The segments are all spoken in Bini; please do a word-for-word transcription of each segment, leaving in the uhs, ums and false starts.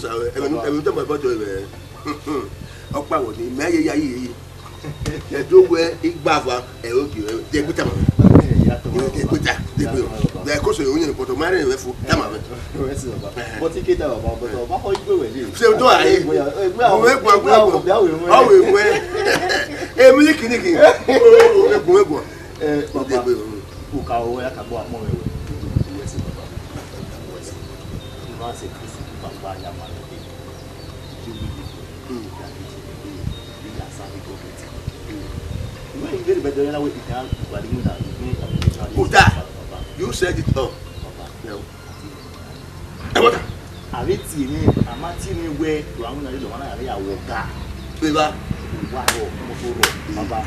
Sa, ẹmẹ nu, ẹmẹ nu tama bọtọ ẹmẹ. Ọkpa wọ ni, mẹ ye ya yi yi. Ẹdo wẹ igbava, ẹ o gi, ẹ, de gbita ma. De gbita, de gbe. De ko so yo yin bọtọ ma rẹ fo, tama mẹ. Wẹ si baba. But ike da baba, but baba, ọ igbe wẹ le. Se o do a ye. Mo wẹ gua, gua, gua. Ọ wẹ wẹ. Emi ni kini kini. O, o, o, egun, egun. Eh, baba. De gbe. Uka o ya ka gbo amọ mẹ wẹ. Wẹ si baba. Wẹ si. Unu a se Kristi baba ya ma. Uda. You said it all. No. Ẹ wọ́ta. Ààrẹ tì mí, a ma tì mí wẹ, ọ̀rọ̀ àwọn ìnáwó lọ́wọ́ náà, ààrẹ àwọ̀ ga. Bébà. Wà rọ̀, mo tó rọ̀, bàbá.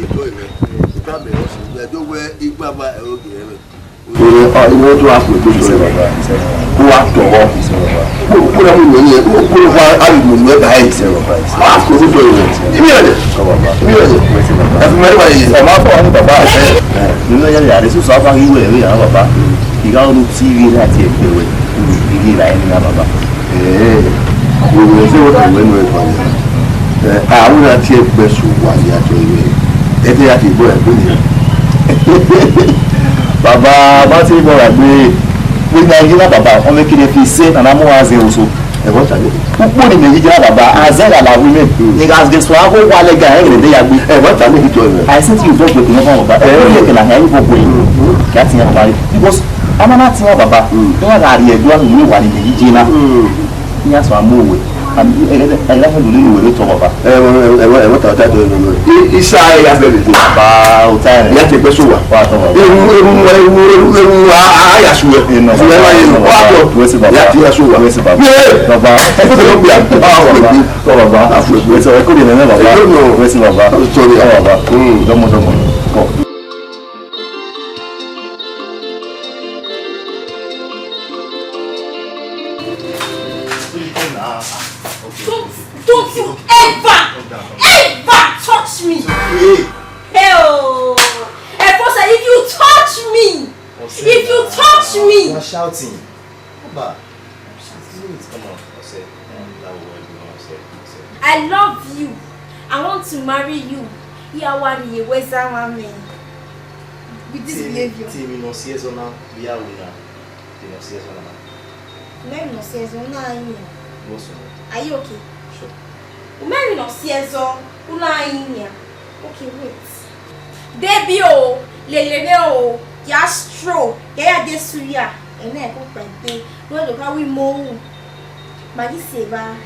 Ìtọ́ ìrẹ́, ìtọ́ àmì ẹ̀rọ sì, ìgbà tó wẹ igbá bá ẹ̀rọ gẹ̀rẹ́ rẹ̀. Ìwọ tó wá pè pé sọ̀rọ̀ bàbá, kó wá tọ̀ ọ́. Kó kó lọ́mú ìwé yẹn, kó kó lọ́mú àlùmọ̀ ìwé bá ẹ̀. Wá pè pé sọ̀rọ̀ rẹ̀. Ibi ọ̀dẹ̀. Ibi ọ̀dẹ̀. Ẹ fi mẹ́rin wáyé. Ẹ máa fọ àwọn bàbá àṣẹ. Nínú ẹ̀yà rẹ̀ sísọ afárí ìwé ẹ̀rí àwọn bàbá. Ìyá olú tí ìwé láti ẹgbẹ́ wẹ̀. Ìdí ìlà ẹni náà bàbá. Ẹ̀ẹ́, ìwé ẹ̀sẹ̀ wọ́n kàn wẹ́nu ẹ̀kọ́ ni. Ẹ, àwọn àti ẹgbẹ́ sùn wà ní àjọ ìwé. Ẹ jẹ́ àti ìbọn ẹ̀gbọ́n nìyẹn. Bàbá, bá ti bọ̀ rà gbé, gbé ní ayé náà bàbá, ọmọ kékeré fi ṣe, nàná mú wa zẹ oṣù. Ẹ wọ́n tàbí. Púpọ̀ ni mèyí jẹ́ bàbá, àzẹ́ ìrànlá wí mẹ́. Ní ká ṣe sọ, àgọ́ wà lẹ́gà, ẹ̀ rẹ̀ dé yàgbé. Ẹ wọ́n tàbí ìjọ rẹ̀. Àìsí ti ìbọn gbèsè náà fún bàbá. Ẹ wọ́n yẹ kẹlà, ẹ wọ́n gbé. Kí a ti yàn bàbá rẹ̀. Because, a máa ti yàn bàbá. Ẹ wọ́n rà rí ẹ̀dọ́ àmì ìwà ni mèyí jẹ́ náà. Ní a sọ àmọ́ òwe. Àmì ẹ ẹ ẹ láfẹ́ lòlẹ́ ìwé ló tọ́ bàbá. Ẹ wọ́n ẹ wọ́n ẹ wọ́n tàwọn táwọn ìjọ rẹ̀. Isa ẹ yà fẹ́ lè tó. Bàbá o táyà rẹ̀. Ìyá ti pẹ́ sọ wà. Wà á tọ́ bàbá. Ewu ewu ewu ewu ewu a a yà sùn rẹ̀. Ìnà sùn rẹ̀ wáyé nù. Wà á tọ́. Wọ́n sì bàbá. Ìyá ti yà sùn wà. Wọ́n sì bàbá. Yéé. Bàbá. Ẹ kó tó lọ gbé àgbà. Bàbá. Bàbá. Bàbá. Àfọ̀gbẹ́. Wọ́n sì ọ̀rẹ́ kó lè nẹ́nẹ́ bàbá. Ẹ yóò nù. Wọ́n sì bàbá. Ó tọ́ ni. Bàbá. Dọ́mọdọ́mọ. Kọ̀. Don't, don't you ever, ever touch me. Hey. Hey, oh. Efosa, if you touch me, if you touch me. You are shouting. Come on, Ose. Come on, that word, you know, Ose, Ose. I love you. I want to marry you. Iyawa ni ye weza wa me. With this behavior. Ti mi nọ si ẹzọ na, bi a ru na. Ti nọ si ẹzọ na. Mẹ nọ si ẹzọ na yin. What's wrong? Are you okay? Sure. U mẹ nọ si ẹzọ, u na yin nia. Okay, wait. Debi o, lele ne o, ya stro, ya ya de suya. Ene ko pente, no do ka wi mo. Ma ghi se evba,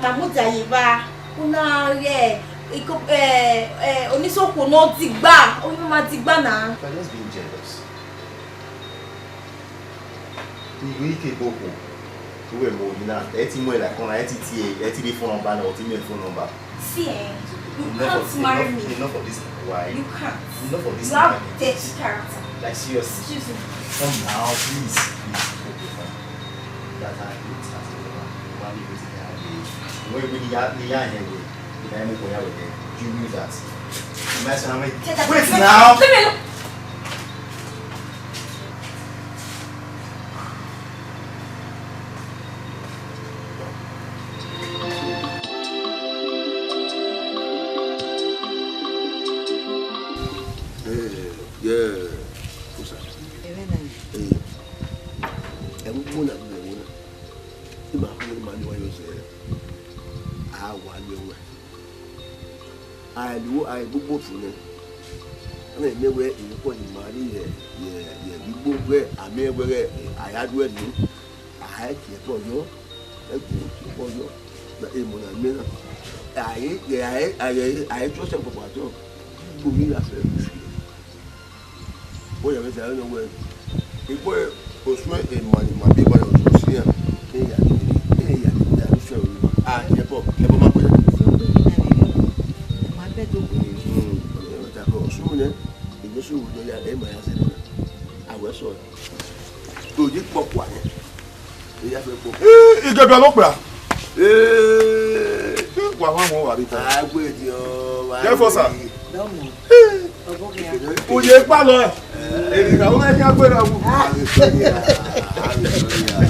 ma mudia ye evba, u na ghe, iko, eh, eh, onisoko ne ọ digba, oyin ma digba na. You're just being jealous. Iru ike boko, uwẹ mo yi na, ẹ ti mu ẹre like ọna, ẹ ti tie, ẹ ti rhie phone number na, ọ ti miẹn phone number. See, eh, you can't marry me. Enough of this. Why? You can't. Enough of this. You have dirty character. Like, seriously. Excuse me. Come now, please. Please. Okay, fine. That I looked at the woman. Why you waiting here? Wait, wait, yeah, yeah, yeah, wait. Did I make one with them? Do you mean that? You might say, wait now. Eh, yeah. What's up? Ẹmwẹ na. Eh. Ẹmwẹ na, ẹmwẹ na. Ima khuẹ ne ima miẹn uwa ye ọzẹ, a wa miẹn uwa. A i ru, a i gbogbo fo nẹ. A na miẹn wẹ emwiukọ ne ima rhie ye, ye, ye igbo wẹ a miẹn wẹ a ya ru ẹre nẹ. A i tie ẹbọ yọ, ẹgbẹe tie ẹbọ yọ, emọ ne a miẹn na. A i, a i, a i, a i trust ẹbọ gba otọ, uhi ra fẹ ru fi. Wẹ ya vbe zẹ aro nọ wẹẹ, egbe osuẹn emwa ne ima biẹ emwa ne ọ si iran, e ya dee, e ya dee, a do suẹn ro. A, ẹbọ, ẹbọ ma kpẹẹ. Sọ wẹ ghi na vbe rre, ma bẹghe do gbe. Hmm, ọ ta kọ, ọsun nẹ, egbe osuẹn vbe odọ ya, ẹ ma ya zẹ nọ. A wẹ sẹ ọre. Oyi kpọkua nẹ. Iya fẹ kpo. Ee, Igebia ne okpia. Ee. Wa wa wọn wa rita. Agbe di o, wa. Jẹ fọ sa. Dọmọ. Ọbọ kẹ ya. Uye gbalọ. Eri ka wẹ kí a gbéra wu. Hallelujah. Hallelujah.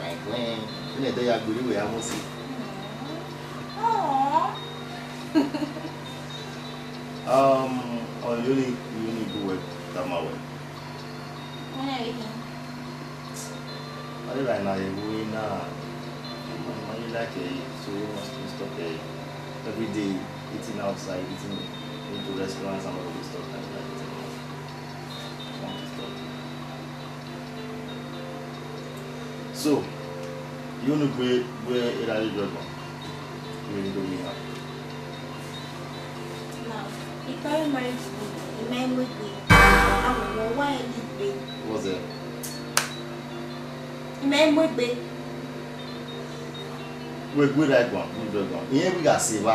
Like when, when they ya gbiri we amosi. Um, on Uni, Uni do work that my way. Why right now you going now? Why you like it? So you must stop it. Every day eating outside, eating into restaurants and all of this stuff like that. So, you know where where it is, you know, you know me. Now, if I married you, you may make me. I don't know why I did me. What's that? You may make me. Wẹ gu ra guan, gu ra guan. Iran vbe gha sẹ evba,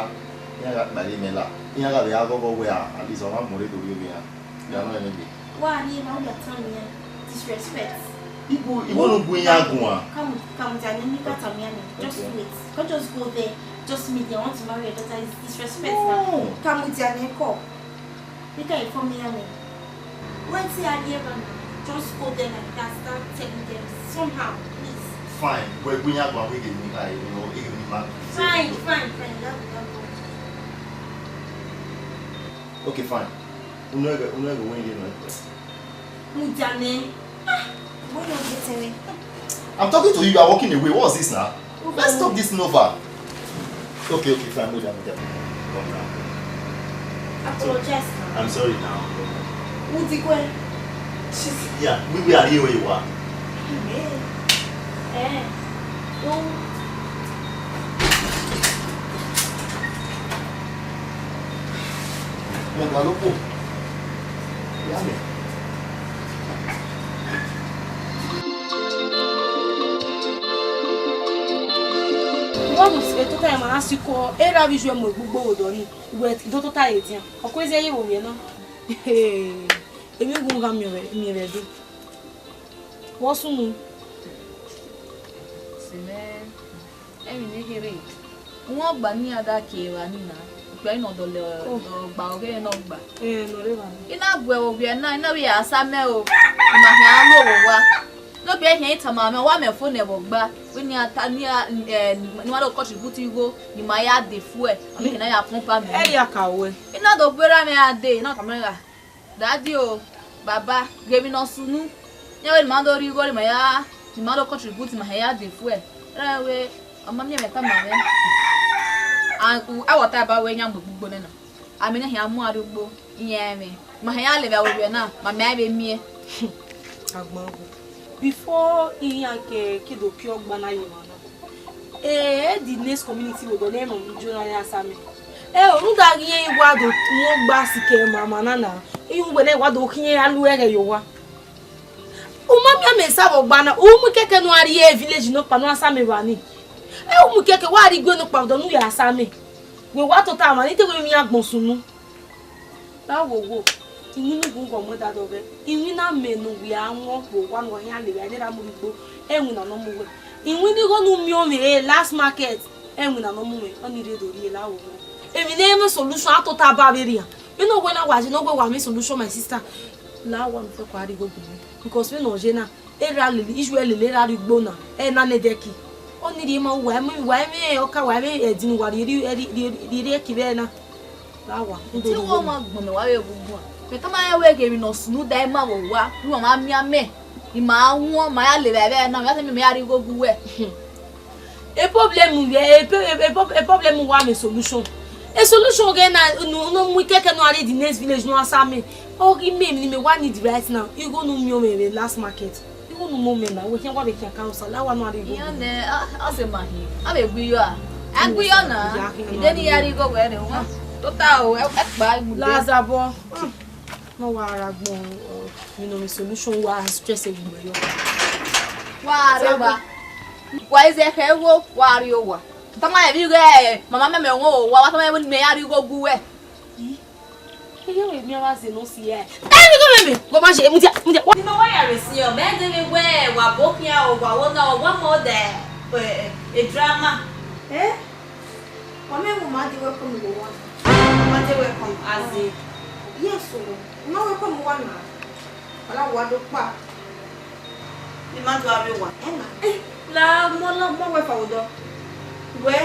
iran gha kpare imẹ la. Iran gha vbe gha ghọghọ wẹ a, at least ọ ma gbọnrẹn do rhie ovbi iran. They are not enemy. Why are you not your tongue here? Disrespect. Ibu, ibu no gu iran guan. Come, come down, you can't tell me anything. Just wait. Can't just go there. Just meet them. I want to marry your daughter. It's disrespect now. No. Come with your name, come. You can't inform me anything. Wait till I hear from you. Just go there like that. Start telling them somehow, please. Fine. Wẹ gu iran guan, we get me, you know, we get me mad. Fine, fine, fine. That will, that will. Okay, fine. Unu ẹghẹ, unu ẹghẹ wẹ ye nọ ẹkpẹ. Mudia nẹ. Ah, wẹ nọ ye tẹn mwẹ. I'm talking to you, you are walking away. What's this now? Let's talk this thing over. Okay, okay, fine. Mudia, Mudia. Come now. Apologize now. I'm sorry now. Udigwe. She's, yeah, we, we are here where you are. Amen. Eh. Oh. Mo gba loko. Ìyá mi. Ọ mu etota ẹmwẹ na sikọ, erha vbe iye mu egbugbo vbe odọ ni, wẹ do tota ye edian. Ọ ku ezi ẹre vbe ovbi ẹna. Emwi gu gha miẹn vbe, miẹn vbe ẹdẹ. Vbọ sunu? Sẹ mwẹ, emwi ne kherhe. Uwọngba ne iran da kie evba ni na, ikpia nọ dọlọ, ọ gba ọghe nọ gba. Eh, nọ rre evba ni. I na gu ẹre ovbi ẹna, I na vbe ya sa mẹ o. I ma khian ru owa. Ne ọ biẹ khian tama mwẹ, ọ wa mẹ fo nẹ vbe ọgba. Wẹ ne iran ta, ne iran, eh, ne iran do contribute igho, ne ima ya de fuel, ọ ma kẹ ne a ya pump amẹ. Ẹ ya ka wẹ. I na do gbe erha mwẹ gha dee, I na tama ẹn gha. Daddy o, baba, ghe emwi ne ọ sunu. Iran wẹ ne ima do rhie igho, ne ima ya, ne ima do contribute, ima hẹ ya de fuel. Erha wẹ, ọ ma miẹn mwẹ tama mwẹ. A, a wa ta ba wẹ iran mu egbugbo nẹ na. Amẹ ne khian mu arhugbo, iran mwẹ. Ma hẹ ya lele vbe ovbi ẹna, ma mẹ a vbe miẹn. Agbọn gu. Before iran ke, ke do kie ọgba na ye emwa na. Eh, the next community we go na emwa ni jo na ya sa mẹ. Eh, rhunmwuda ghi iran wa do wọn gba sikẹ mama na na. Iran wẹ na wa do khian alu ẹghẹ ye owa. U ma miẹn amẹ sa vbe ọgba na, u mu kẹkẹ ne u a rrie village nọkpa ne u a sa mẹ evba ni. Eh, u mu kẹkẹ wa rrie igue nọkpa vbe odọ ne u ya sa mẹ. Wẹ wa tota mwa ni te wẹ miẹn agbọn sunu. La wo wo, iwinna ugbugbo mu ẹdadọ vbe iwinna amẹ ne u wia wọn vbe owa ne uwa khian lele ne erha mu rhie igbo, ẹwinna ne ọ mu wẹ. Iwinna igho ne u miẹn ọmwẹ re last market, ẹwinna ne ọ mu mwẹ, ọnii rre do rhie la wo wo. Emwi ne ẹ i mwẹ solution, a tota ba vberriọ. Vbene ọ wẹ na wa je ne ọ wẹ wa mwẹ solution, my sister. La wa ne u fẹko a rhie igho gbe mwẹ, because vbene ọ ye na, erha lele, iye uẹ lele erha rhie igbo na, ẹ na nẹ ẹdẹki. Ọnii rhie ma uwa, wa mwẹ ọka, wa mwẹ ẹdin ne uwa rhie, rhie, rhie, rhie, rhie ẹki vbe ẹre na. Ra wa, u do Te rhie wẹ igho. Ọmwa gbọmẹ wa vbe wu guan. Mẹ tama rẹn wẹ ghe emwi ne ọ sunu da ima vbe owa, ne ima ma miẹn amẹ, ima wọn, ma ya lele ẹre na, ma ya sẹ mẹ, ma ya rhie igho gu uwẹ. E problem wẹ, e pe-, e, e, e problem wa mwẹ solution. E solution ghe na, ne u mu kẹkẹ ne u a rrie the next village ne u a sa mẹ. Ọ ghi mẹ emwi ne mẹ wa need right now. Igho ne u miẹn ọmwẹ vbe last market. Igho ne u mu mẹ na, wẹ khian wa vbe khian ka osa, la wa ne u a rrie igho. Iran nẹ, a, a sẹ ma hin. A vbe gu iyọ a? A gu iyọ na. Ide ne I ya rhie igho wẹ rre, wa. Tota o, ẹ, ẹ kpa igbude. Lazabọ. Ne ọ wa ra agbọn, ọ, you know, solution wa stress egbe yọ. Wa rre owa. Wa i zẹ khẹ igho, wa rrie owa. Tama ẹvbi ighẹ mama mẹ mẹ wọn owa, wa tama ẹvbi ne mẹ ya rhie igho gu uwẹ. Iye wẹ miẹn vbe aze ne ọ si ẹe. Ẹ, mi gọ mẹ mẹ, gọ ma ṣe, mudia, mudia. Ni ma wa ya rre si ọ, mẹ de vbe wẹ wa bo khian o, wa wo na, wa mọ dẹ, eh, eh, drama. Eh? Wa mẹ mu ma de welcome wo wa. Ma de welcome, as in. Yes o, ma welcome wa na. Wala wa do kpa. Ne ima do avbe owa. Ẹna, eh, la mọ, la mọ wẹ fa odọ. Wẹ,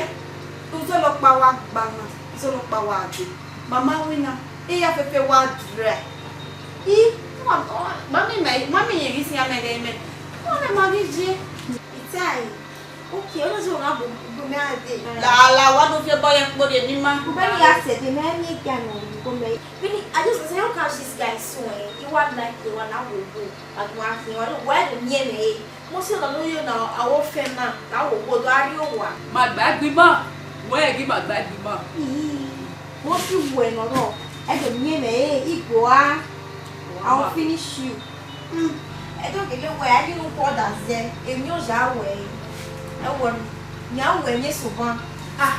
uzọla ọkpa wa gba na, uzọla ọkpa wa dee. Mama winna, eya fẹfẹ wa dry. I, ma, ma mi, ma, ma mi yẹn ghi siẹn mẹ ghe mẹ. Ọ nẹ ma ghi je. Itai, okay, ọ na zẹ ọna bu, bu mẹ a dee. La, la, wa do fi obọ ye kpodi eni ma. Bẹni ya sẹ dee, mẹ miẹn gia nọ, bu mẹ. Vbene I just say, how can this guy so, eh? He want like, he want na wo wo. Agbọn akhin wa, wa do miẹn mẹ, eh. Mo si ọna ne u ye na, a wo fẹn na, na wo wo do a rrie owa. Ma gba gbe ima, wẹ ghi ma gba gbe ima. Ii, mo fi wẹ nọ rọ, ẹ do miẹn mẹ, eh, igbo a. I will finish you. Hmm. Ẹ do gele wẹ, a ghi nu khuọ da zẹ, emwi oya wẹ, ẹ wọ ni. Yan wẹ ne soban. Ah,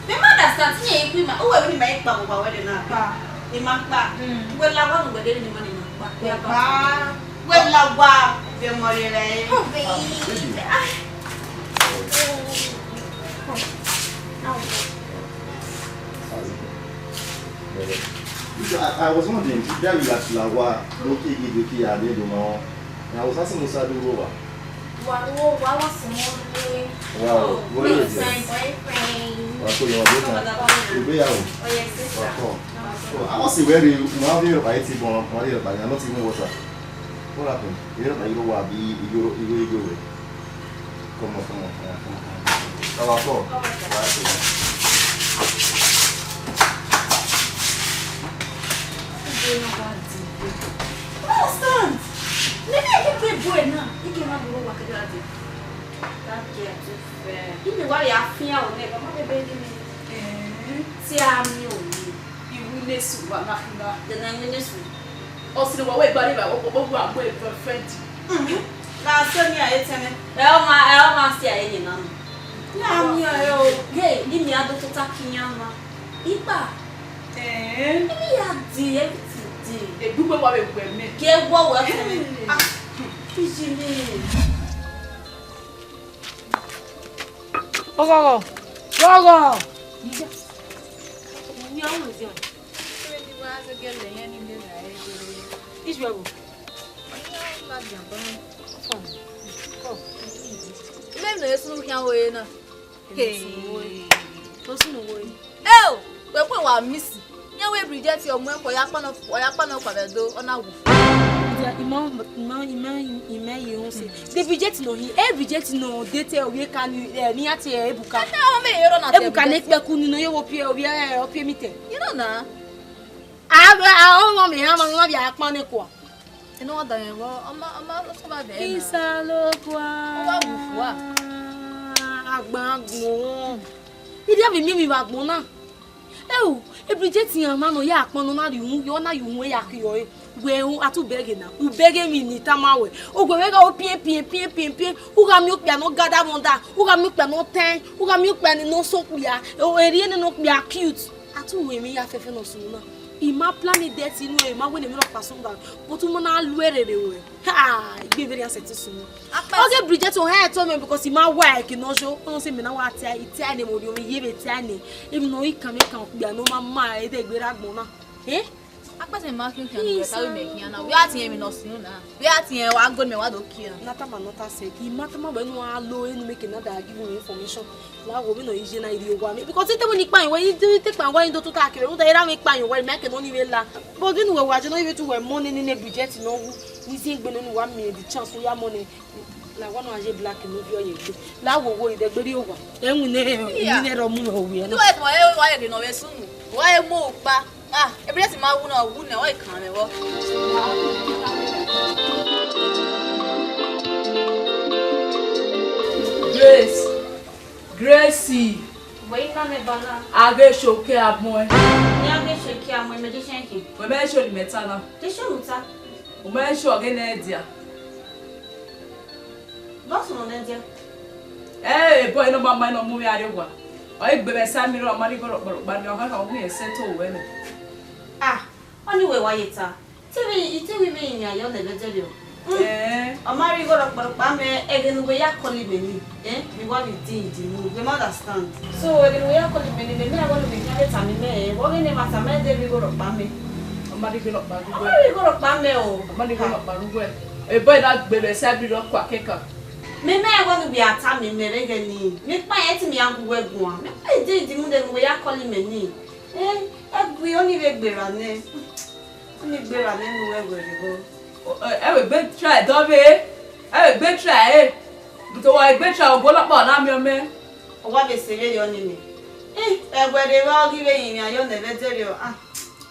mẹ ma understand, te irẹn i ku ima, uwẹ vbene ima i kpa vbe owa wẹ de na. Kpa. Ima kpa. Mm. Wẹ la wa nu wẹ de ni ima ni ima kpa. Wẹ kpa. Wẹ la wa vbe ọmọ rẹ rẹ. Oh, baby. Ah. Because I, I was wondering, if that you like la wa, okay, you do kia, they do no. I was asking Musa do wa. Wa wo, wa wa sẹ wọn lé. Wow, Oh, what is this? My boyfriend. Wa ko yo wa Come on, Baba. Ìgbéyàwó. Oh, yes, sister. Wa ko. Wa ko. Oh, I was wondering, why are you right here, but why are you right here? Not even water. What happened? You don't know, you don't want to be, you don't, you don't, you don't. Come on, come on, come on, come on, come on. Come on, come on. Come on, come on. Understand? Let me get the boy now. He cannot go work that day. That girl too fair. He may worry, I fear on never. My baby, me. Eh? See, I'm you. Iwu Nesu wa na fina. Then I will Nesu. Ọ sị wa wẹ gba ne wa, wa, wa, wa, wa, boyfriend. Mhm. Na so ni a etene. Ẹ ọ ma, ẹ ọ ma si a enyi na. Na mi a ẹ o. Takiyan na. Ipa. Eh. Ibi ya di everything di. Ebube wa be gbe me. Ke wo wo te me. Ah. Iji ni. Ogogo. Ogogo. Iya. Iya, o se. Iji wo. Come. Come. Ilé mi ló yẹ sunu khian wo yena. Hey. Ló sunu wo yena. Eo, wẹ kue wa miss. Yan wẹ Bridget ọmọ ẹkọ ya kpọnọ, ọ ya kpọnọ kpavẹ do, ọ na wu. Ima, ima, ima, ima ye họn se. The Bridget nọ hi, e Bridget nọ de te ovbi eka ni, eh, ni ya tie Ebuka. Ẹ, ọ mẹ ye rọ na te Ebuka ne Bridget. Ekpẹku ni nọ ye wo pie ovbi, eh, ọ pie mi te. You know na. A, a, ọ nọ mi ha ma nọ vbe akpan ne kua. Eno wa da mwẹ vbọ, ọ ma, ọ ma sọba vbe na. Isalokua. Ọ wa wu fua. Agban agbọn. Ide a vbe miẹn emwi vbe agbọn na. Ẹo, Bridget iran ma nọ ya kpọnọ na rhie uhunmwu, ọ na ya uhunmwu ya khiọ ẹre. Wẹ a tu bẹghe na, u bẹghe emwi ne I tama wẹ. Oguẹ vbe gha o piẹn, piẹn, piẹn, piẹn, piẹn. U gha miẹn okpia ne ọ gada vbọnda, u gha miẹn okpia ne ọ tẹn, u gha miẹn okpia ne ọ sẹ okpia, erriọ nene okpia cute. A tu wẹ emwi ya fẹfẹ ne ọ sunu na. I ma plan death inu ẹre, I ma wẹ ne emwi rhọkpa sunu da, but u ma na lu ẹre rre wẹ. Ha, I gbe vberriọ sẹtin sunu. Akpẹti. Ọ ghe Bridget, ọ hẹ ẹto mẹ because I ma wa ẹki ne ọ yo. Ọ sẹ mẹ na wa tie, I tie ne mo rhie, I ye vbe tie ne. Emwi ne ọ i kan mẹ kan okpia ne ọ ma ma ẹdẹ gbe rre agbọn na. Eh? Akpẹti ma khian khian ne wẹ ta wẹ mẹ khian na. Wẹ a tie emwi ne ọ sunu na. Wẹ a tie wa go mẹ wa do kie na. Na tama nọ ta sẹ, I ma tama wẹ ne u a lo enu mẹ ke na da give you information. La wo vbene ọ ye na, I rhie owa mwẹ. Because I te wẹ ne I kpa yẹn wẹ, I te, I te kpa wẹ I do tota kevbe, rhunmwuda erha mwẹ kpa yẹn wẹ, mẹ ke nọ ni vbe la. But vbene uwẹ wa je nọ, I vbe tu wẹ mọ nene ne Bridget ne ọ wu, ne I zẹ egbe nene uwa miẹn the chance ya mọ nẹ. La wa nọ a ye black ne ovbi ọ ye egbe. La wo wo, I dẹ gbe rhie owa. Ẹwẹn ne, ẹwẹn ne rọ mu mwẹ ovbi ẹ na. Wẹ tọ, ẹ wa ye ghe ne ọ vbe sunu. Wa ye mu okpa. Ah, Bridget ma wu na, wu nẹ, ọ i kan mwẹ vbọ. Grace. Gracie. Wẹ i na mẹ ba na. A ghe shọ ke a muẹn. Ne a ghe shọ ke a muẹn, mẹ je shẹnke. Wẹ mẹ shọ ne mẹ ta na. Je shọ ne u ta. U mẹ shọ ghe ne dia. Bọsunu ne dia. Ẹ, boy, nọ ma ma nọ mu mwẹ a rre owa. Ọ i gbe mwẹ sa mi rọ, ọ ma rhie igho rhọkpa rhọkpa miẹn, ọ kha kha ọ ghi sẹ to wẹ nẹ. Ah, ọni wẹ wa ye ta. Te vbe, I te wẹ vbe iyẹn ayọ nẹ vbe ẹdẹrriọ. Mm. Eh. Ọ ma rhie igho rhọkpa rhọkpa mẹ, ẹghẹ ne uwẹ ya call mẹ ni. Eh, vbe wa vbe din din mu, wẹ ma understand. So, ẹghẹ ne uwẹ ya call mẹ ni, mẹ, mẹ, ẹghẹ ne uwẹ khian vbe tama mẹ, eh, vbe ọghe ne ma tama ẹdẹ rhie igho rhọkpa mẹ. Ọ ma rhie igho rhọkpa rhọkpa. Ọ ma rhie igho rhọkpa mẹ o. Ọ ma rhie igho rhọkpa rhọkpa. Ebo i na gbe mwẹ sa bi rọ kua kẹkan. Mẹ, mẹ, ẹghẹ ne uwẹ tama mẹ vbe ẹghẹ ni, mẹ kpa yẹn te mẹ ya gu wẹ guan. Mẹ kpa din din mu de ne uwẹ ya call mẹ ni. Eh, ẹgui ọni vbe gberra nẹ. Ọni gberra nẹ ne uwẹ wẹ rre vbọ. Ẹ vbe gbe try dọ vbe, ẹ vbe gbe try ẹre. But wa gbe try, ogbọlọkpa na miẹn ọmẹ. Ọ wa vbe sẹ vberriọ ni mẹ. Eh, ẹwẹ rre vbe ọ ghi vbe rinmwian yọ nẹ vbe ẹdẹrriọ, ah.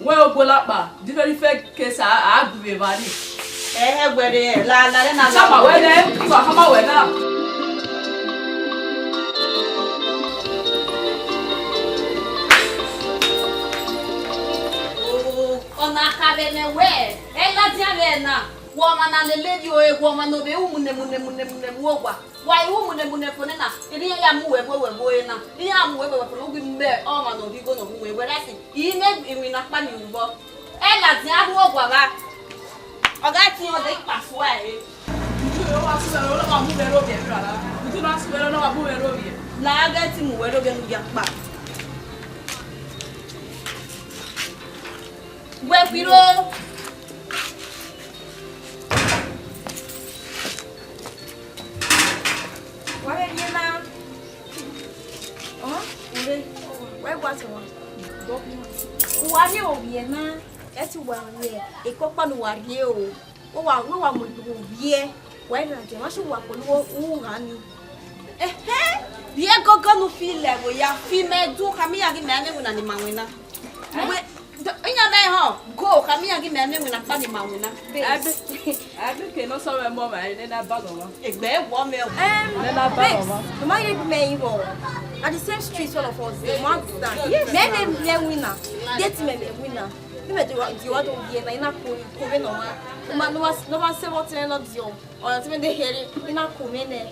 Wẹ ogbọlọkpa, different different case a, a gbe vbe evba ni. Ẹ, ẹwẹ rre, la, la, la, na, la. Sama wẹ nẹ, sama wẹ na. Ọna kha vbe nẹ wẹ, ẹ ladian vbe na, wẹ ọmwa ne a lele rhie ore, wẹ ọmwa ne ọ vbe ru mune, mune, mune, mune, mu owa. Wa i ru mune, mune fo nena, erha iran ya mu wẹ vbe wẹ vbe ore na, iran mu wẹ vbe wẹ fo na, u ghi mẹ ọmwa ne ọ rhie igho ne ọ wu wẹ, wẹ ra si, I mẹ iwinna ọkpa ni ru vbọ. Ẹ ladian rhu owa vba, ọ gha tiẹn ọdẹ ikpa fua ẹre. Uju na sẹ wẹ ne ọ wa mu wẹ rre ovbiẹ rara. Uju na sẹ wẹ ne ọ wa mu wẹ rre ovbiẹ. La a ghẹ te mu wẹ rre ovbiẹ ne u ya kpa. Wẹ khuiro. Wa vbe rhie na. Ọ, ure. Wa gua sẹ wa. Uwa rhie ovbiẹ na. Ẹ te uwa rhie, ekọkpa ne uwa rhie o. Uwa, uwa mu ovbiẹ. Wa i rhan jẹ, wa si uwa kpolo uwu gha ni. Ẹhẹn, rhie gogo ne u fi lẹ vbe ya fi mẹ du, khama iran ghi mẹ a miẹn iwinna ne ima winna. Wẹ, iran mẹ họn, go, khama iran ghi mẹ a miẹn iwinna ọkpa ne ima winna. Ẹbe, ẹbe ke ne ọ sẹ mwẹ mọ mẹ, ne na ba lọ wa. Egbe wọ mẹ o. Em, ne na ba lọ wa. Babes, no matter if me you are, at the same street, all of us dey, you understand? Yes, mẹ, mẹ, mẹ winna. Get me, mẹ winna. Ni mẹ de wa, de wa do ye na, ina ko, ko me no wa. No ma, no ma, no ma sẹ vbọ te ne nọ diọ. Ọ ya te mẹ de here, ina ko me nẹ.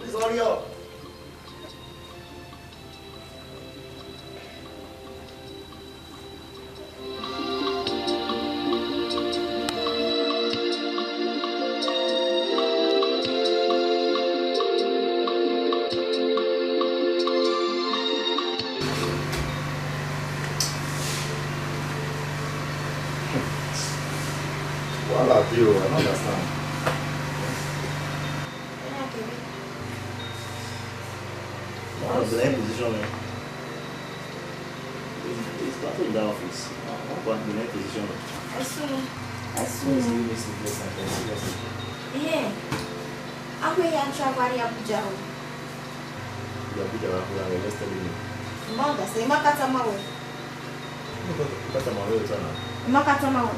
Please hurry up. Wahala dey o, I no understand. Why you be in position, man? It's, it's part of that office. Why you be in position? Ẹsu, ẹsu. Please give me sleepless night, I seriously. Ẹhẹn. Awe ya travel arria Abuja o. Ya Abuja wa kura, let's tell you. Ma understand, ma ka tama wẹ. Ka tama wẹ, tana. Ma ka tama wẹ.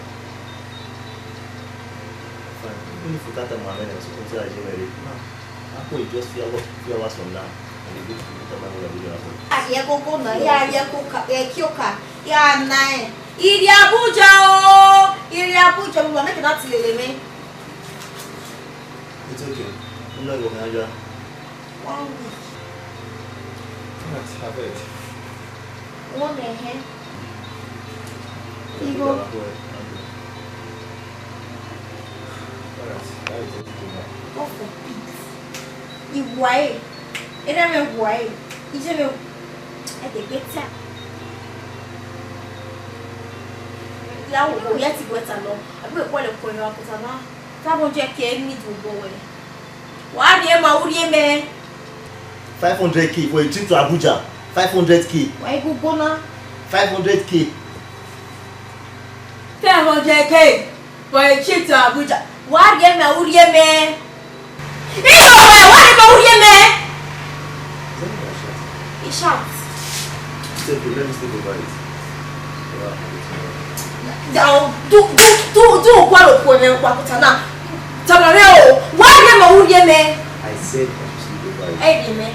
Fine. Even if you ka tama wẹ, so come say I dey married. No. I go just few hours, few hours from now. And you go to ka tama wẹ, you go. A ye gogo na, ya ye ko ka, e ki o ka, ya na e. Irria Abuja o, irria Abuja, we were making that lele me. It's okay. I'm not going to One week. Alright, I beg. One, eh? Igho. Alright, I will take it to back. God forbid. Iwa e. Ere me wa e. Ije me. Ẹdẹgbẹta. Ya wo, ya ti weta lọ. Abi we kọlẹ kọlẹ wa kota na. Five hundred K ni du obọ wẹ. Wa rhie ma, u rhie mẹ. Five hundred K for a trip to Abuja. Five hundred K. Wa igu gbona. Five hundred K. Five hundred K for a trip to Abuja. Wa rhie mẹ, u rhie mẹ. Iyọ, wa rhie mẹ, u rhie mẹ. Is that what I shout? He shout. Step, let me step over it. Yeah, it's all right. Down. Do, do, do, do, kua ro kua mẹ, kua kuta na. Tama mẹ o, wa rhie mẹ, u rhie mẹ. I said I should step over it. Ẹ rhie mẹ.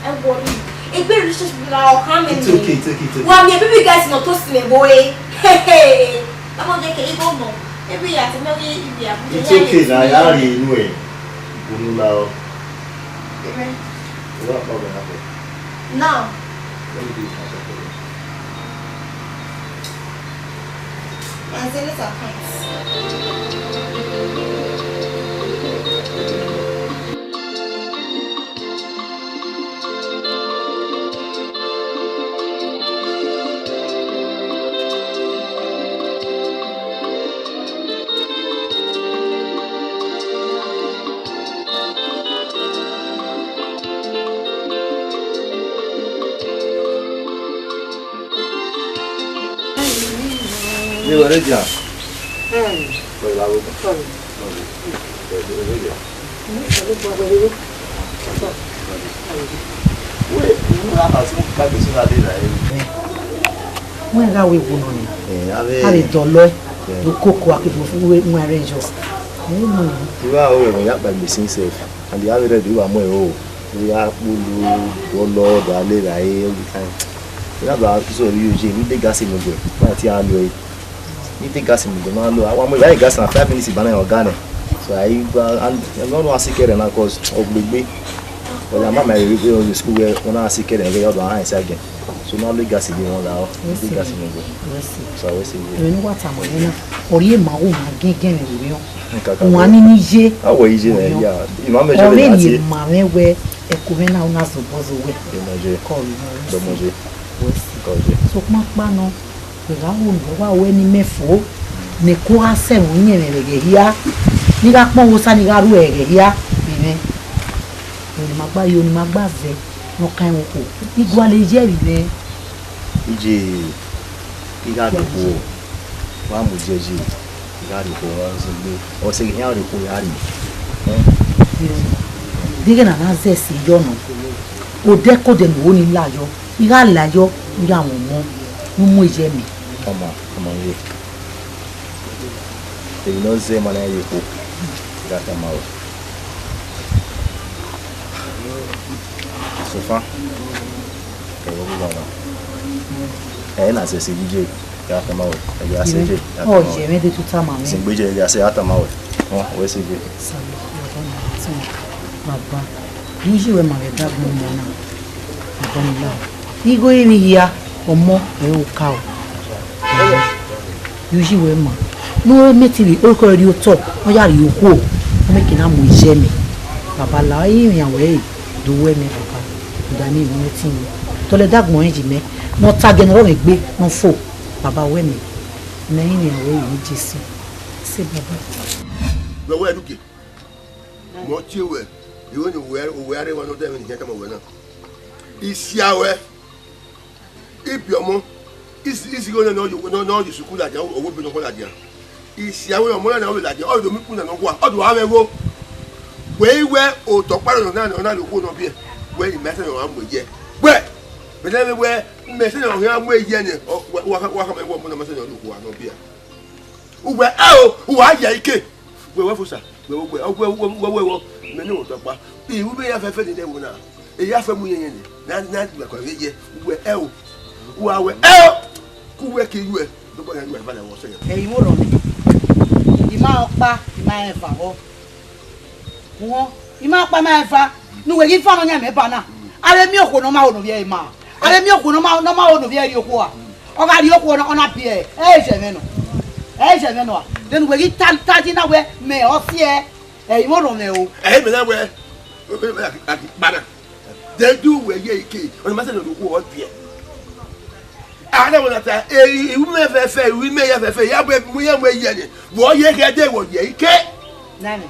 Ẹ worry. Egbe relationship na ọ khan mẹ. It's okay, it's okay, it's okay. Wa mi baby guys nọ to si mẹ bo e. Hey, hey. Come on, J K, you go no. Maybe ya tell me we, if you have It's okay, na ya rhie inu ẹ. Bunu la o. Amen. What about the apple? Now. Let me do it myself. And say, let's have friends. Ye wẹ rre dia? Wẹ la wo. Wẹ, wẹ gha wẹ wo nọ ni. Eh, a vbe, a vbe dọlọ ẹ. Eh. Do koko a ke do fu wẹ mu arrange us. Eh, no. Iwa o, ya kpa gbese himself. And the other day, wa mu ẹre o. Iwa kpolo, dọlọ, dọlọ, every time. Iwa ba so ri oje, ni de gas mu gbe. Wa ti a lo e. Ni de gas mu gbe, ma lo. Awa mu, iwa gas na five minutes, ba na ọga nẹ. So, I, and I don't know how to get now, 'cause of the gbegbe. Ọna ma mẹ rhie school wẹ, ọna si kẹrẹ vbe ọdọ a hẹn sa gẹn. So na lo gas ye wọn la, ọ lo gas ne wẹ. Wẹ si. So wẹ si ye. Ẹmwẹ ne uwa tama mwẹ na, ọ rhie ma gho ma gẹngẹn vbe orhiọn. Kaka. Wan ni ni ye. A wẹ iye nẹ ya. Ima mẹ jẹ. Ọ vbe na rhie tie ma mwẹ wẹ, ẹko mwẹ na, u na zobọ zo wẹ. Dọmọ je. Kọ vbe ma wẹ si. Dọmọ je. Wẹ si. Kọ je. Sokpan ọkpa nọ, wẹ gha ho ne uwa wẹ ne imẹ fo, ne ẹko gha sẹ ẹmwẹ uyẹnmwẹ vbe ẹghẹ hia, ne I gha kpọnmwẹ Osa ne I gha ru ẹghẹ hia vbe mwẹ. Ọni ma gba yo, ọni ma gba zẹ, ne ọ kan ẹmwẹ okhuo. I gualọ ye vbe mwẹ. Iye, I gha rhie okhuo, wa mu iye yi, I gha rhie okhuo, wa zẹ egbe. Ọ sẹ ghi hia rhie okhuo ya rhie. Ẹn? Deghẹ na na zẹ ẹse yọ nọ, odẹ ke odẹ ne u ho ni la yọ, I gha la yọ, I gha mwẹ ọmọ, ne u mu iye mẹ. Ọmọ, ọmọ ye. Emwi ne ọ zẹ ma na ye kpo, I gha tama ruẹ. Sofa, kẹvbe ọghe uwa na. Ẹ i na sẹ ẹse yi je, I gha tama ruẹ. Ẹ ghi a sẹ je, I gha tama ruẹ. Ọ ye mwẹ de tuta ma mwẹ. Sẹ egbe je, ẹ ghi a sẹ, I gha tama ruẹ. Ọ, wẹ sẹ je. Sami, baba na, tama. Baba, ne u yi wẹ ma vbe ẹdagbọn ọmọ na. Baba na. Igho emwi hia, ọmọ, ẹ i ka o. Ne u yi wẹ ma. Ne u mẹ te vbe orhiọn rhie otọ, ọ ya rhie okhuo, ọ mẹ ke na mu iye mẹ. Baba la, ẹ i mwẹ wẹ re, do wẹ mẹ, baba. Ọda ni mwẹ ẹtin ye. Tọlọ ẹdagbọn ẹn yi mẹ, ne ọ ta gẹ ne ọ rọ mwẹ egbe, ne ọ fo. Baba wẹ mẹ. Mẹ i mwẹ wẹ re, Jesu. Sẹ baba. Wẹ wẹ Luke. Mẹ ọ tie wẹ, igho ne uwẹ, uwẹ a rre emwa ne ọ da ẹmwẹ ne I khian tama wẹ na. I sia ruẹ, I biẹ ọmọ, I si, I si igho nẹ ne ọ ye, ne ọ, ne ọ ye sukuru ladian, ọ wẹ ebe ne ọ khuan ladian. I sia ruẹ, ọmọ na ne ọ vbe ladian, ọ do mu ikun na ne ọ gua, ọ do gha mwẹ igho. Wẹ i wẹ otọ ọkpa nọ na, ọ na rhie okhuo ne ọ biẹ. Wẹ, I ma sẹ ne ọ gha mu iye. Wẹ, mẹ sẹ vbe wẹ, mẹ sẹ ne ọ gha mu iye nẹ, ọ, wa, wa, wa khama wẹ ọmọ na ma sẹ ne ọ rhie okhuo ne ọ biẹ. Uwẹ ẹ o, uwa ya ike. Wẹ wẹ fosa, wẹ wẹ wẹ wẹ wẹ wẹ wẹ, mẹ ne wẹ tọkpa. Iwu mẹ ya fẹfẹ ni dẹ wo na. Eya fẹ mu yẹn yẹn ni. Na na gbe kọ ye. Uwẹ ẹ o. Uwa wẹ ẹ o. Ku wẹ ke yuẹ. Do gba yuẹ ba na wọ sẹ. Ẹ i wo rọ ni. I ma ọkpa, I ma eva vbọ. Wọn, I ma ọkpa ma eva. Ne uwẹ ghi fa nọ yan mẹ ba na. Avbe miẹn okhuo ne ọ ma ho ne ovbi ẹre ma. Avbe miẹn okhuo ne ọ ma, ne ọ ma ho ne ovbi ẹre rhie okhuo a. Ọ gha rhie okhuo na, ọ na biẹ, ẹ i zẹ ẹmwẹ nọ. Ẹ i zẹ ẹmwẹ nọ a. Then uwẹ ghi ta, ta yi na wẹ, mẹ ọ siẹ, ẹ i mwẹ orhọnmwẹ o. Ẹ i mẹ na wẹ, a ghi kpa na. Then do uwẹ ye ike, ọni ma sẹ ne ọ rhie okhuo ọ biẹ. A na wẹ na ta, e, iwu mẹ fẹfẹ, iwu mẹ ya fẹfẹ, ya bu mu ye mu ye ne. Wẹ ọ ye khẹ de wẹ ọ ye ike. Nani.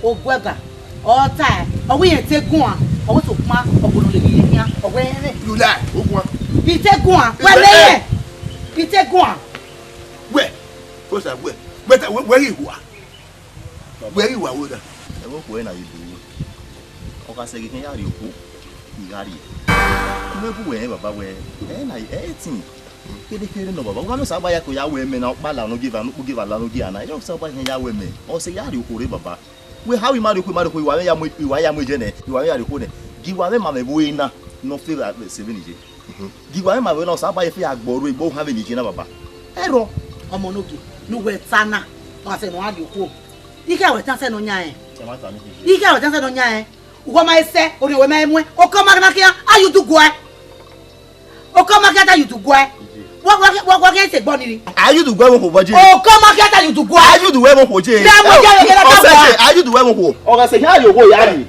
Oguẹga, ọ ta, ọ wẹ irẹn te guan, ọ wẹ sokpan, ọ gbọnọ lele irẹn khian, ọ wẹ ẹnrẹn. You lie, o guan. I te guan, wẹ lele, I te guan. Wẹ, fosa wẹ, wẹ ta, wẹ, wẹ ghi wa. Wẹ ghi wa wẹ da. Ẹ wẹ okhuo ẹre na ye do. Ọ gha sẹ ghe khian ya rhie okhuo, I gha rhie. Ne u bu wẹ rẹn baba wẹ, ẹ na, ẹ tin. Kede kede nọ baba, u gha mẹ Osa ba ya ko ya wẹ mẹ na, ọkpa la ne ogieva, ne ukpoghieva la ne ogieva na, ẹ Osa ba khian ya wẹ mẹ, ọ sẹ ya rhie okhuo rre baba. Wẹ ha wẹ I ma rhie okhuo, I ma rhie okhuo, I wa mwẹ ya mu, I wa ya mu iye nẹ, I wa mwẹ ya rhie okhuo nẹ. Gie I wa mwẹ ma mwẹ vbe ore na, ne ọ fe vbe ẹse vbene I ye. Gie I wa mwẹ ma vbe ore na, Osa ba ye fe ya gbe ọrhuẹ egbe ohan vbene I ye na baba. Ẹrọ. Ọmọ ne ogie, ne uwẹ ta na, ọ sẹ ne ọ gha rhie okhuo. I khẹ wẹ tan sẹ ne ọ yan rẹn. Ẹ ma ta ni kije. I khẹ wẹ tan sẹ ne ọ yan rẹn. Uwẹ ma sẹ, orhiọn wẹ ma muẹn. Okọ ma na khian, a yu du guẹ. Okọ ma khian ta yu du guẹ. Wa, wa, wa, wa khian sẹ gbọ ni ri. A yu du guẹ vbe okhuo bọ je. Okọ ma khian ta yu du guẹ. A yu du guẹ vbe okhuo je. Dẹ mu je, dẹ mu je. Ọsẹ je, a yu du guẹ vbe okhuo. Ọ gha sẹ khian rhie okhuo ya rhie.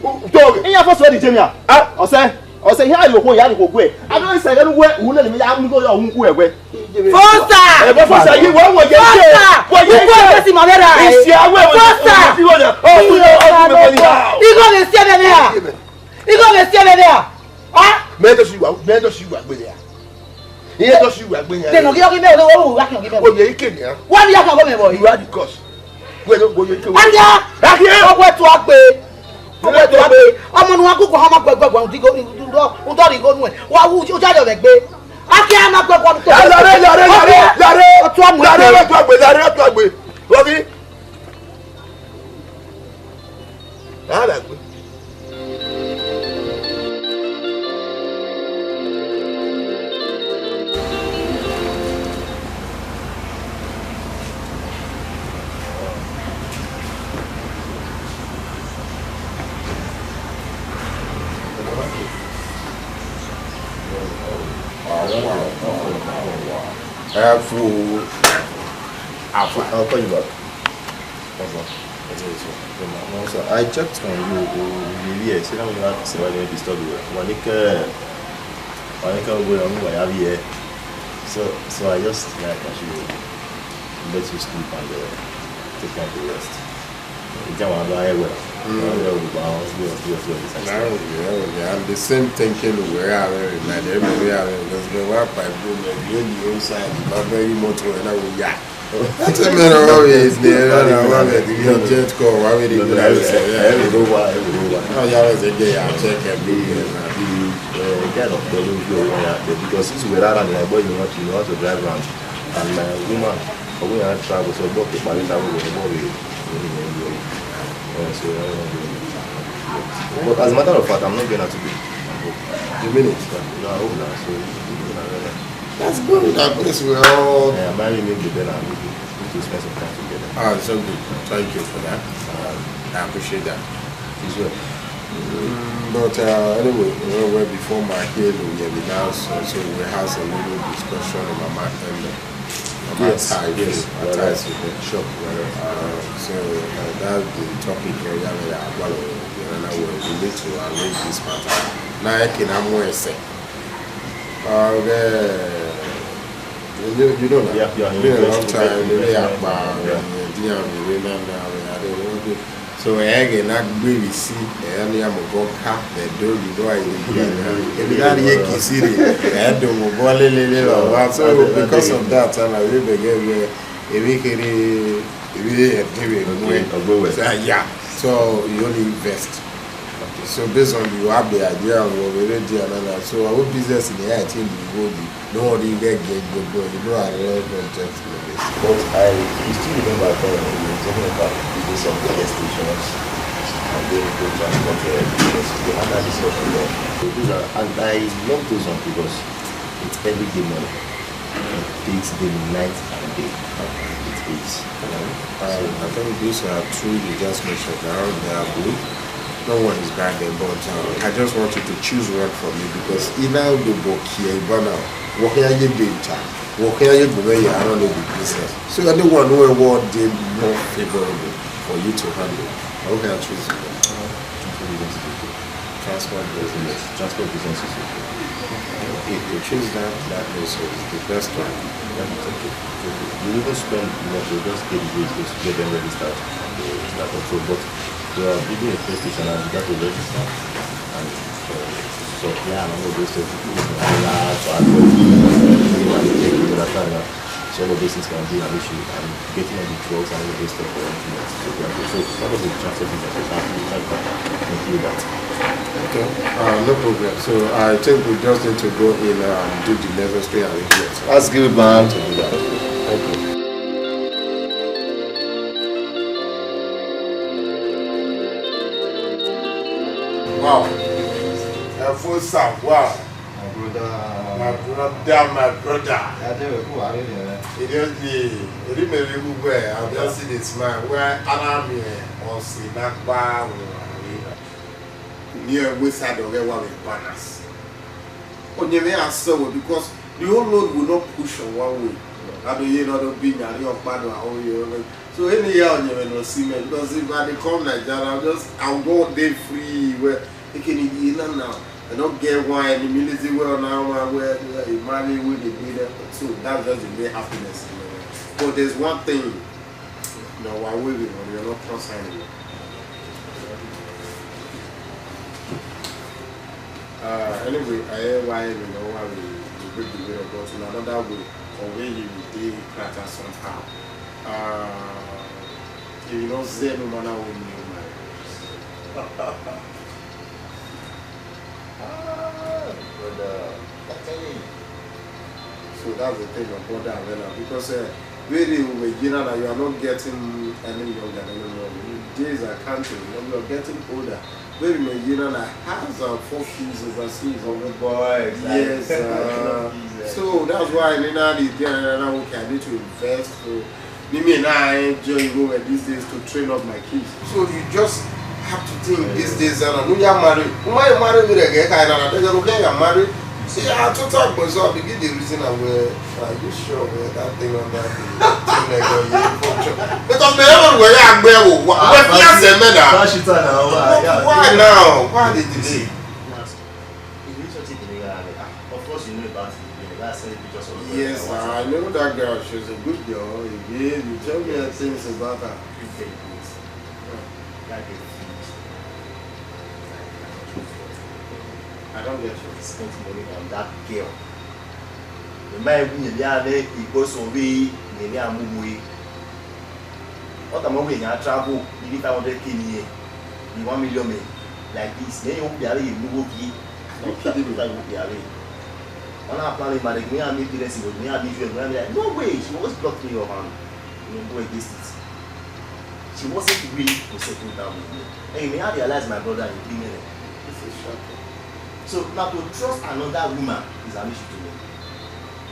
Iran first wedding je mia. Ọsẹ, ọsẹ khian rhie okhuo ya rhie okhuo guẹ. A do sẹ ghe ne uwẹ, u lele mẹ ya mu igho ya, u ku ẹwẹ. Fosa! Ẹ bọ fosa yi, wọ wọ ye ike. Fosa! Wọ ye ike. Ukwu ọfẹsi ma vbe ra ẹ. Isi awẹ wọ. Fosa! Igho na. Igho na. Igho na si ẹmwẹ mẹ ra. Igho vbe si ẹmwẹ vbe ra? A? Mẹ dọ si uwa, mẹ dọ si uwa gbele ra. Iye dọ si uwa gbele ra. Tẹnọ ghi ọghe mẹ, o wa khian ọghe mẹ. O ye ike ni a. Wa ni ya khian ọghe mẹ bọ. You are the cause. Wẹ no, wẹ ye ike. Adia. Adia. Ọgwẹ tu agbe. Ọgwẹ tu agbe. Ọmọ nu wa gugu hama gbẹgbẹ gbẹ, u digo, u dọ, u dọ righo nuẹ. Wa wu, u ja yọ vbe gbe. Akia na gbẹgbẹ ọmọ. Lare, lare, lare, lare. Otu ọmọ. Lare, otu agbe, lare, otu agbe. Wọ ghi. Ara gbe. Afu. Afu. I'll call you back. That's all. That's all, sir. No, no, sir. I checked on you, you, you here. Say that we had to survive and disturb you. Wanike, Wanike, we are here. So, so I just like I should let you sleep and uh, take time to rest. Ìjà wà lọ ayé wẹ̀. Wọ́n yọ Yorùbá wọn sí ọ̀sí ọ̀sí ọ̀sí. That was the, that was the, and the same thinking we were having, like, the way we were having, because the one by blue, like, the only outside, the very motor, and I will, yeah. That's a matter of it, the other one, like, the jet car, why would they do that? Every over, every over. Oh, yeah, I was a gay, I check every day. Kind of the way you are there, because since we're around, like, boy, you want to, you want to drive around, and my woman, but we are travel, so both the parents travel, we both we, we, we, we, uh, so I don't know. But as a matter of fact, I'm not going out today. You mean it? Yeah, I hope not. So, you know, uh, That's good. That place we all. Yeah, I might need to be there and we need to spend some time together. Ah, it's so good. Thank you for that. Um, I appreciate that. It's well. Mm, but uh, anyway, well, well before my head, we have been out, so, so we had a little discussion on my end. Yes, yes, sure. Uh, so uh, that's the topic area where I follow. You know, we need to arrange this matter. Now I can have more say. Uh, okay. You, you know that. Yeah, yeah, been a long time. They are, yeah, yeah, yeah. So ẹghẹ na gbe vbe isi, ẹghẹ ne iran mobọ ka vbe Ẹdo, you know, I dey do that. If you don't hear Kisiri, Ẹdo mobọ lelele lọ wa. So because of that, and I will begin where, if we can, if we have given away. So, yeah. So you only invest. So based on you have the idea and what we already and all that. So our business in the I T, we go the no one really get get good boy. You know, I don't know just. But I, you still remember then we were talking about business of the gas stations and then go transport uh, business. We had that discussion there. So those are, and I love those ones because it's everyday money. It pays daily, night and day. It pays. Um, I think these are two you just mentioned now. They are good. No one is bad there, but uh, I just want you to choose one for me because either the book here, but now, what can you do? What can you do? Where you are on the business. So anyone who award them more favorable for you to handle. How can I choose? Transport business. Transport business is okay. If you choose that, that place is the best one. That is okay. You even spend much, you just get the vehicles, get them registered, and they start control. But we are building a police station and you got to register and uh, supply and all of those things. People will allow to avoid you understand that. So all of those things can be an issue and getting all the drugs and all of those stuff for empty. So that was the transport business. So that we can include that. Okay, uh, no problem. So I think we just need to go in and do the necessary arrangements. That's good, man. To do that. Thank you. Wow. Ẹfun sa, wow. My brother. My brother, my brother. I tell you, who are you there? It just the, it didn't make me go where. I just see the smile. Where I am here, or see that bar. Near which side of the one with banners. Onye me answer well because the whole road will not push on one way. I don't hear not be nyari or bad or how you. So any year onye me no see me because if I dey come Nigeria, I'll just I'll go day free where it can be in and now. I don't get why any military well now where he marry with the leader. So that's just the main happiness. But there's one thing. No, why we will not cross anymore. Uh, anyway, I hear why we know why we, we break the way of God in another way, or where you will be cracker somehow. Uh, you know, say no matter what you man. Ah, brother, I tell you. So that's the thing, my brother, Avena, because uh, really, we, you know, you are not getting any younger anymore. Days are counting, you know, you are getting older. Very many, you know, like, has and four kids overseas. Oh, boy, yes, uh, so that's why you know, the day and another week I need to invest. So, me, me, now I enjoy go where these days to train up my kids. So you just have to think these days, and I know you're married. Why you married with a guy? I don't know, you can't marry. Yeah, I total gbọn, so I begin dey reason am well. Are you sure well that thing on that day? Thing like that, yeah, for sure. Because me never were ya gbe wo. Wa, we fi ase me na. Fashion na, wa, yeah. Why now? Why the delay? Of course, you know about it. Yes, I know that girl. She's a good girl. Yeah, you tell me things about her. That girl finished. I don't get you. Spent money on that girl. The man we need to have a person we need to move away. What am I going to travel? Maybe five hundred K in a year. The one million man like this. Then you be away, you move away. No kidding me. Like you be away. When I plan my marriage, me and my parents, me and my friend, me and me like, no way. She always blocked me off and you know, go against it. She wasn't willing to settle down with me. And you may have realized my brother in three minutes. This is shocking. So now to trust another woman is an issue to me.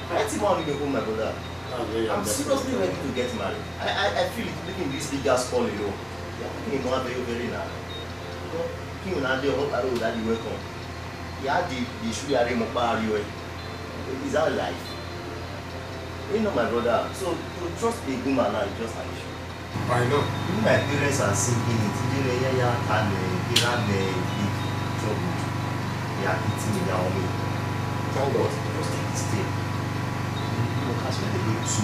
I think I only go my brother. I'm seriously ready to get married. I, I, I feel it living this big ass call alone. Yeah, I think I'm very, very now. Kí wọn náà dé ọmọ pàrọ̀ òdà di welcome. Ìyá di di ìṣúlẹ̀ àrẹ mọ̀ pa ariwo ẹ̀. Is that life? You know my brother. So to trust a woman now is just an issue. I know. Even my parents are singing it. They are ya ya kale, they are me big trouble. They are beating me down. Thank God. Just take the step. You know, that's where they go to.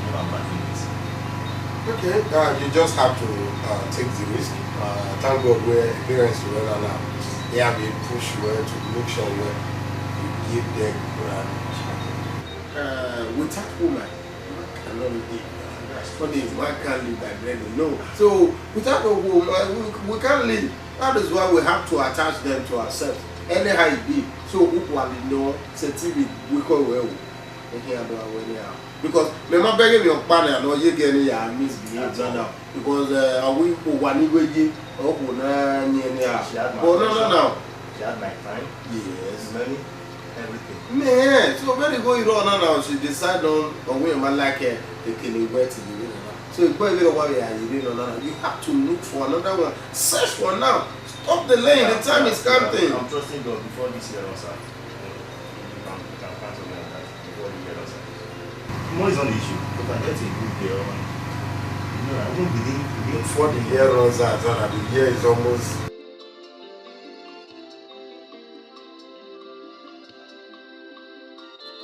Never mind it. Okay, uh, you just have to uh, take the risk. Uh, thank God where parents were now. They have a push where to make sure where you give them grand. Uh, without woman, man cannot live. That's funny, man can't live by bread alone. So without a woman, we, we can't live. That is why we have to attach them to ourselves. Anyhow it be. So who quality no set T V we call well. Anyhow do anyhow. Because me ma beg me okpa na no ye get any ya misbehave now. Because uh, we who want to ye or who na ni any. But no, no, no. She had my time, yes, money, everything. Man, so very go you run now. She decide on, on we ma like her. They can wait to the way. So if boy you don't want to, you know, now you have to look for another one. Search for now. Stop delaying. The time is counting. I'm trusting God before this year runs out. You can, you can count on me on that. Before the year runs out. Money is not the issue. If I get a good girl, you know, I won't begin, begin. Before the year runs out, and the year is almost